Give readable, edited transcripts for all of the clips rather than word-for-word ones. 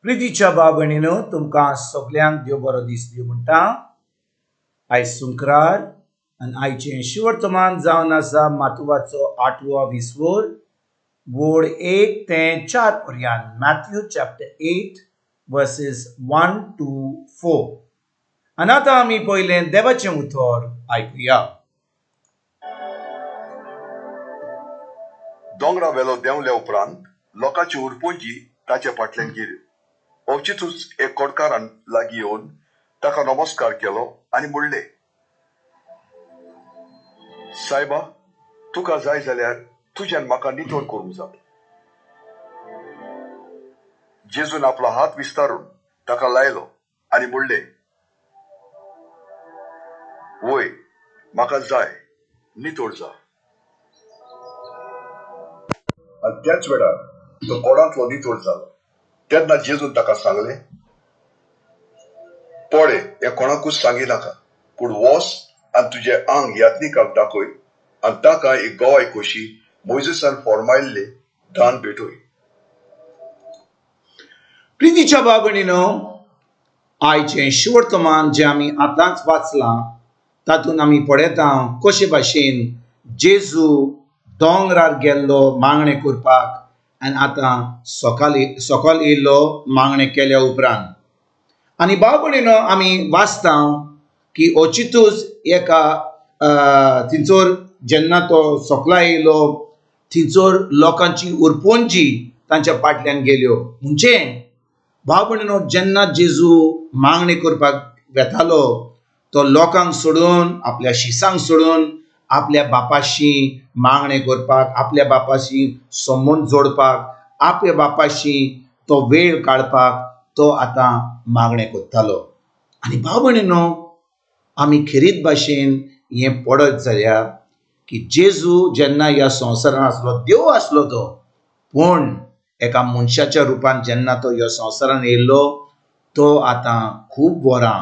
प्रितीच्या भाव भयणीनो, तुमकां सगल्यांक देव बरो दीस दिवं म्हणटा. आयज सुंक्रार आनी आयचें शिवर्तमान जावन आसा मातुवाचो आठवो विस्वोर वोड 1 ते 4 पर्यंत, मॅथ्यू चॅप्टर 8 वर्सीस 1 to 4. आनी आतां आमी पयलें देवाचें उतर आयकुया. दोंगरा वेलो देंवल्या उपरांत लोकांची उरपुंजी ताचे फाटल्यान गेल्यो. अवचितूच एक कोडकारान लागीं येवन ताका नमस्कार केलो आनी म्हणलें, सायबा, तुका जाय जाल्यार तुज्यान म्हाका नितळ करूंक जाता. जेजून आपलो हात विस्तारून ताका लायलो आनी म्हणलें, वय, म्हाका जाय, नितळ जा. आनी त्याच वेळार तो कोडांतलो नितळ जालो. तेन्ना जेजून ताका सांगलें, पळय, हें कोणाकूच सांगिनाका, पूण वच आनी तुजें आंग यात्निकाक दाखय आनी ताका एक गवाय कशी मोयजेसान फॉर्मायल्ले दान भेटय. प्रितीच्या भाव भयणीनो, आयचें शिवर्तमान जें आमी आतांच वाचलां तातूंत आमी पळयता कशे भाशेन जेजू दोंगरार गेल्लो मागणें करपाक आनी आतां सकाळ येयल्लो मागणें केल्या उपरांत. आनी भाव भयणीनो, आमी वाचता की अचितूच एका थंयसर जेन्ना तो सकला येयलो थंयसर लोकांची उरपुंजी तांच्या फाटल्यान गेल्यो. म्हणजे भाव भयणीनो, जेन्ना जेजू मागणी करपाक वेतालो तो लोकांक सोडून, आपल्या शिसांक सोडून आपल्या बापाशी मागणें करपाक, आपल्या बापाशी संबंद जोडपाक, आपल्या बापाशी तो वेळ काडपाक तो आतां मागणें करतालो. आनी भाव भयणीनो, आमी खेरीत भाशेन हें पडत जाल्यार की जेजू जेन्ना ह्या संवसारान आसलो, देव आसलो तो, पूण एका मनशाच्या रुपान जेन्ना तो ह्या संवसारान येयल्लो तो आतां खूब वरां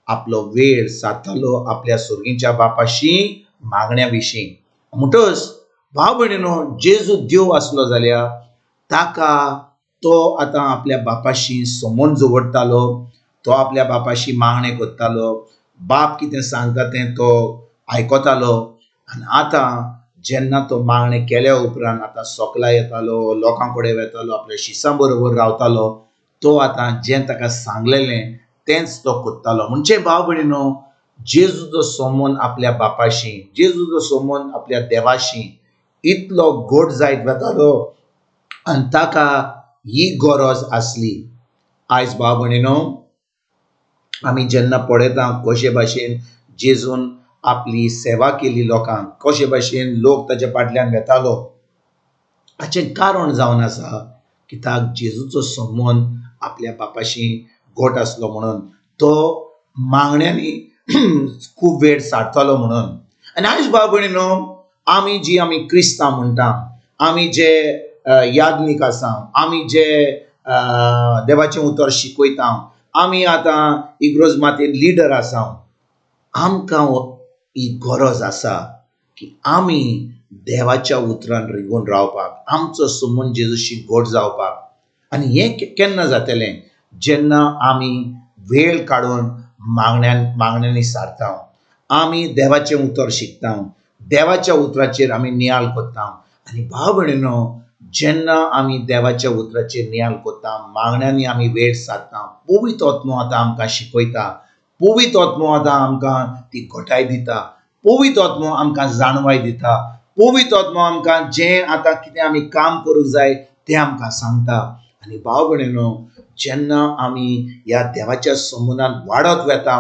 आपलो वेळ सारतालो आपल्या सुर्गीच्या बापाशी मागण्या विशीं. म्हणटच भाव भयणीनो, जेजू देव आसलो जाल्यार ताका तो आतां आपल्या बापाशी संबंद दवरतालो, तो आपल्या बापाशी मागणें करतालो, बाप कितें सांगता तें तो आयकतालो. आनी आतां जेन्ना तो मागणें केल्या उपरांत आतां सकला येतालो, लोकां कडेन वेतालो, आपल्या शिसां बरोबर रावतालो, तो आतां जें ताका सांगलेलें तेंच तो करतालो. म्हणजे भाव भयणीनो, जेजूचो संबंद आपल्या बापाशी, जेजूचो संबंद आपल्या देवाशी इतलो घट जायत वतालो आनी ताका ही गरज आसली. आयज भाव भयणीनो, आमी जेन्ना पळयता कशे भाशेन जेजून आपली सेवा केली लोकांक, कशे भाशेन लोक ताच्या फाटल्यान वेतालो, हाचें कारण जावन आसा कित्याक जेजूचो संबंद आपल्या बापाशी घट आसलो म्हणून, तो मागण्यांनी खूब वेळ सारतालो म्हणून. आनी आयज भाव भयणीनो, आमी जी आमी क्रिस्तांव म्हणटा, आमी जे याज्ञीक आसा, आमी जे देवाचें उतर शिकयता, आमी आतां इग्रोज मातेन लिडर आसा, आमकां ही गरज आसा की आमी देवाच्या उतरान रिगून रावपाक, आमचो संबंद जेजूशी घट जावपाक. आनी हें केन्ना जातलें? जेन्ना आमी वेळ काडून मागण्यांनी सारता, आमी देवाचें उतर शिकता, देवाच्या उतराचेर आमी नियाळ करता. आनी भाव भयणीनो, जेन्ना आमी देवाच्या उतराचेर नियाळ करता, मागण्यांनी आमी वेळ सारता, पवित्र आत्मो आतां आमकां शिकयता, पवित्र आत्मो आतां आमकां ती घटाय दिता, पवित्र आत्मो आमकां जाणवाय दिता, पवित्र आत्मो आमकां जें आतां कितें आमी काम करूंक जाय तें आमकां सांगता. आनी भाव भयणीनो, जेन्ना आमी ह्या देवाच्या संबंदान वाडत वेता,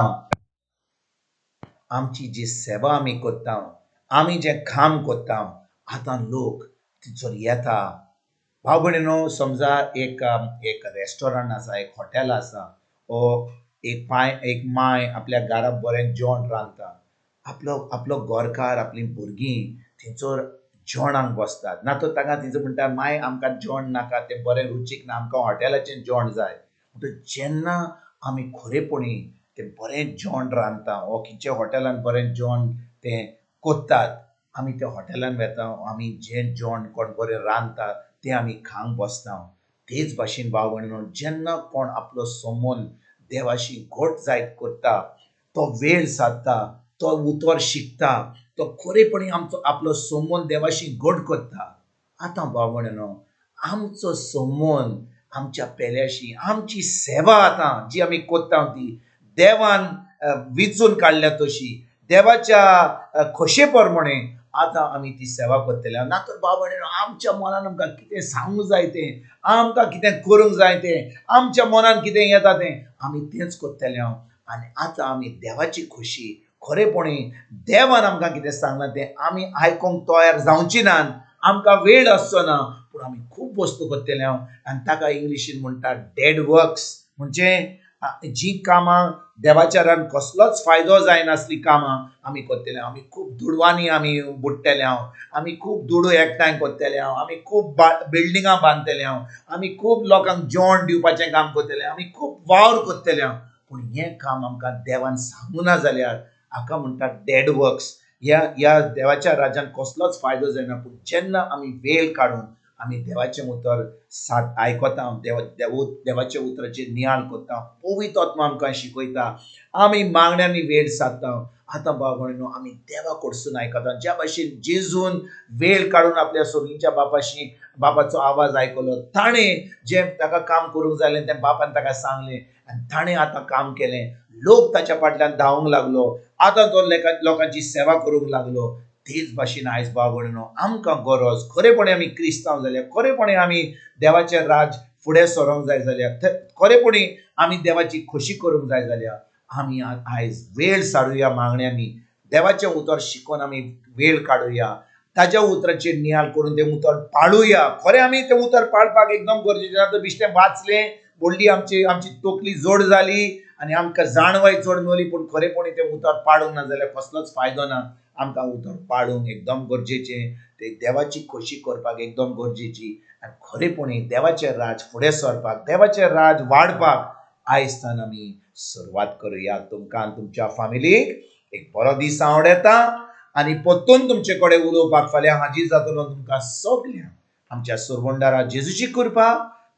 आमची जी सेवा आमी करता, आमी जें काम करता, आतां लोक थंयसर येता. भाव भयणीनो, समजा एक रेस्टॉरंट आसा, एक हॉटेल आसा, ओ एक माय आपल्या घरा बरें जेवण रांदता, आपलो घरकार, आपलीं भुरगीं थंयसर जेवणाक बसतात. ना तर ताका थंयसर म्हणटा, माय आमकां जेवण नाका, तें बरें रुचीक ना, आमकां हॉटेलाचें जेवण जाय. म्हणटकच जेन्ना आमी खरेपणी तें बरें जेवण रांदता वो खंयच्या हॉटेलान बरें जेवण तें करतात, आमी त्या हॉटेलान वेता, आमी जें जेवण कोण बरें रांदता तें आमी खावंक बसता, तेच भाशेन भाव भयणीनो, जेन्ना कोण आपलो संबंद देवाशी घट जायत करता, तो वेळ सादता, तो उतर शिकता, तो खरेपणी आमचो आपलो संबंद देवाशी घट करता. आतां भाव भयणीनो, आमचो संबंद आमच्या पेल्याशी, आमची सेवा आतां जी आमी करता ती देवान विचून काडल्या तशी देवाच्या खोशे प्रमाणे आतां आमी ती सेवा करतले. ना तर भाव भयणीनो, आमच्या मनान आमकां कितें सांगूंक जाय तें, आमकां कितें करूंक जाय तें, आमच्या मनान कितें येता तें आमी तेंच करतले. आनी आतां आमी देवाची खोशी खरेपणी देवान आमकां कितें सांगलां तें आमी आयकूंक तयार जावची ना, आमकां वेळ आसचो ना, पूण आमी खूब वस्तू करतले. आनी ताका इंग्लिशीन म्हणटा डेड वर्क्स, म्हणजे जी कामां देवाच्या रान कसलोच फायदो जायनासली कामां आमी करतले. आमी खूब दुडवांनी आमी बुडटले, आमी खूब दुडू एकठांय करतले, आमी खूब बिल्डिंगां बांदतले, आमी खूब लोकांक जेवण दिवपाचें काम करतले, आमी खूब वावर करतले. पूण हें काम आमकां देवान सांगूना जाल्यार हाका म्हणटा डेड वर्क्स. ह्या देवाच्या राज्यान कसलोच फायदो जायना. पूण जेन्ना आमी वेळ काडून आमी देवाचें उतर सात आयकता, देवाच्या उतराचेर नियाळ करता, पवित्र आत्मा आमकां शिकयता, आमी मागण्यांनी वेळ सादता. आतां भाव भयणीनो, आमी देवा कडसून आयकता. ज्या भाशेन जेजून वेळ काडून आपल्या सोगींच्या बापाशी बापाचो आवाज आयकलो, ताणें जें ताका काम करूंक जालें तें बापान ताका सांगलें आनी ताणें आतां काम केलें. लोक ताच्या फाटल्यान धांवूंक लागलो, आतां तो लोकांची सेवा करूंक लागलो. तेच भाशेन आयज भाव भयणीनो, आमकां गरज खरेपणी आमी क्रिस्तांव जाल्यार, खरेपणी आमी देवाचें राज फुडें सरोंक जाय जाल्यार, खरेपणी आमी देवाची खोशी करूंक जाय जाल्यार आमी आयज वेळ सारुया मागण्यांनी, देवाचें उतर शिकोवन आमी वेळ काडुया, ताज्या उतराचेर नियाळ करून तें उतर पाळुया. खरें आमी तें उतर पाळपाक एकदम गरजेचें. आतां बिश्टें वाचलें, व्हडली आमची आमची तकली जोड जाली आनी आमकां जाणवाय चड मेवली, पूण खरेपणी तें उतर पाळूंक ना जाल्यार कसलोच फायदो ना. आमकां उतर पाळूंक एकदम गरजेचें, ते देवाची खोशी करपाक एकदम गरजेची आनी खरेपणी देवाचें राज फुडें सरपाक, देवाचें राज वाडपाक आयज आमी सुरवात करुया. तुमकां आनी तुमच्या फामिलीक एक बरो दीस आवडटा आनी परतून तुमचे कडेन उलोवपाक फाल्यां हाजीर जातलो. तुमकां सगळ्यांक आमच्या सुरवंडारा जेजूची कृपा,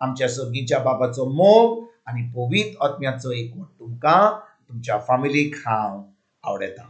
आमच्या सर्गीच्या बापाचो मोग आनी पवित्र आत्म्याचो एकवट तुमकां तुमच्या फामिलीक हांव आवडटा.